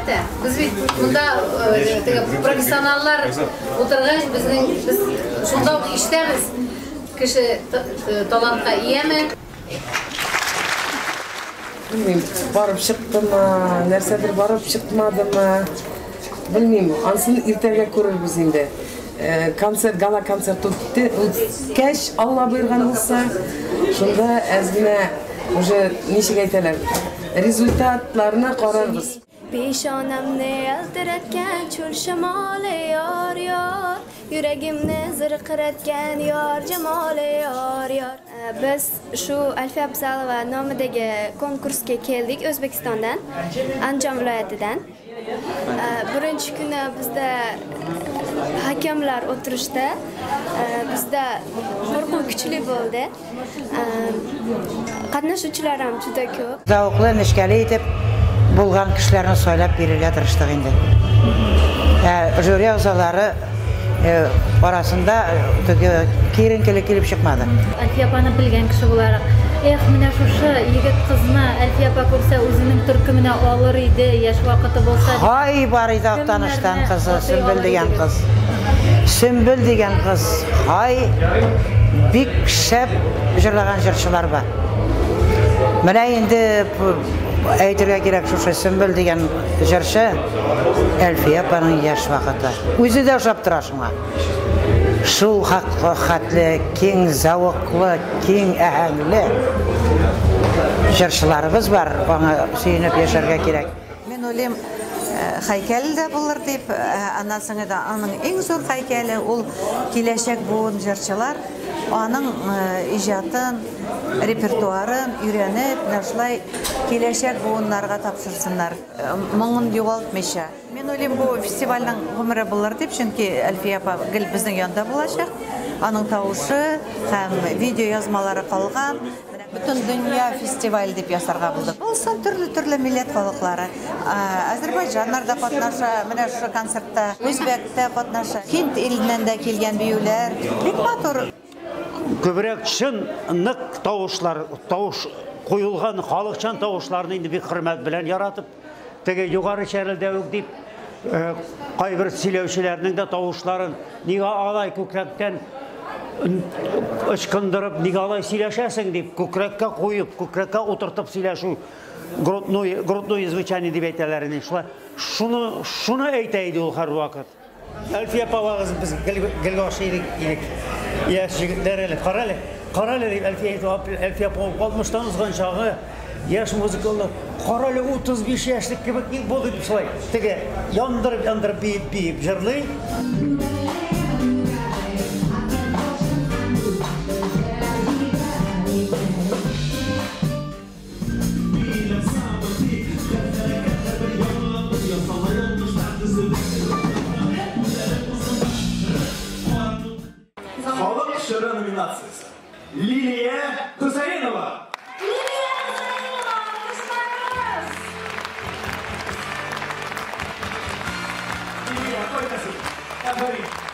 Әлбәттә, без бит монда теге профессионаллар утыргач, безнең без шунда ук ишетәбез, кеше талантка ияме. Белмим, барып чыктымы, нәрсәдер барып чыкмадымы, белмим. Ансын иртәгә күрербез инде. Концерт, гала-концерт үтте, үткәч, Алла боерган булса, шунда әз генә уже ничек әйтәләр, результатларны карарбыз. Peshonamni yaltiratgan cho'l shamoli yor yor, yuragimni zirqiratgan yor jamoli yor yor. Biz shu Alfiya Abzalova nomidagi konkursga keldik O'zbekistondan, Andijon viloyatidan. Birinchi kuni bizda hakamlar o'tirishdi. Bizda qo'rquv kuchli bo'ldi. Qatnashuvchilar ham juda ko'p. Zavqli, nishkali etib булган кешеләрне сайлап бирергә тырыштык инде. Жюри әгъзалары арасында теге киеренкелек килеп чыкмады. Әлфия апаны белгән кеше буларак, эх, менә шушы егет кызны Әлфия апа күрсә, үзенең төркеменә алыр иде, яшь вакыты булса. Һай, бар иде Актаныштан кызы, Сөмбел дигән кыз. Сөмбел дигән кыз, һай, бик шәп җырлаган җырчылар бар. Менә инде әйтергә кирәк, шушы Сөмбел дигән җырчы Әлфия апаның яшь вакыты. Үзе дә ошап тора шуңа. Шул хәтле киң зәвыклы, киң әһәңле җырчыларыбыз бар, аңа сөенеп яшәргә кирәк. Мин уйлыйм, һәйкәл дә булыр дип, аннан соң да аның иң зур һәйкәле ул киләчәк буын җырчылар, аның иҗатын, репертуарын өйрәнеп, менә шулай киләчәк буыннарга тапшырсыннар, моңын югалтмыйча. Мин уйлыйм, бу фестивальнең гомере булыр дип, чөнки Әлфия апа гел безнең янда булачак. Аның тавышы һәм видео язмалары калган. Бөтен дөнья фестиваль дип ясарга булдык. Булсын төрле-төрле милләт халыклары. Азербайҗаннар да катнаша, менә шушы концертта, үзбәк тә катнаша. Һинд иленнән дә килгән биюләр. Бик матур. Күбрәк чын нык тавышлар, тавыш куелган халыкчан тавышларны инде бик хөрмәт белән яратып, теге югары чәрелдәвек дип, кайбер сөйләүчеләрнең дә тавышларын нигә алай күкрәктән ычкындырып, нигә алай сөйләшәсең дип, күкрәккә куеп, күкрәккә утыртып сөйләшү, грудное звучание дип әйтәләр инде. Шулай, шуны әйтә иде ул һәрвакыт. Әлфия апабыз без гел ашый идек. Яшь егетләр әле, карале, карале дип Әлфия әйтә, Әлфия апа 60-тан узган чагы, яшь музыкалар, карале 35 яшьлек кебек ник булды дип шулай. Теге яндырып-яндырып биеп-биеп җырлый. Халык җыры номинациясе. Лилия Хусаинова. Лилия Хусаинова, алкышларыбыз! Лилия, кайтасың. Афәрин.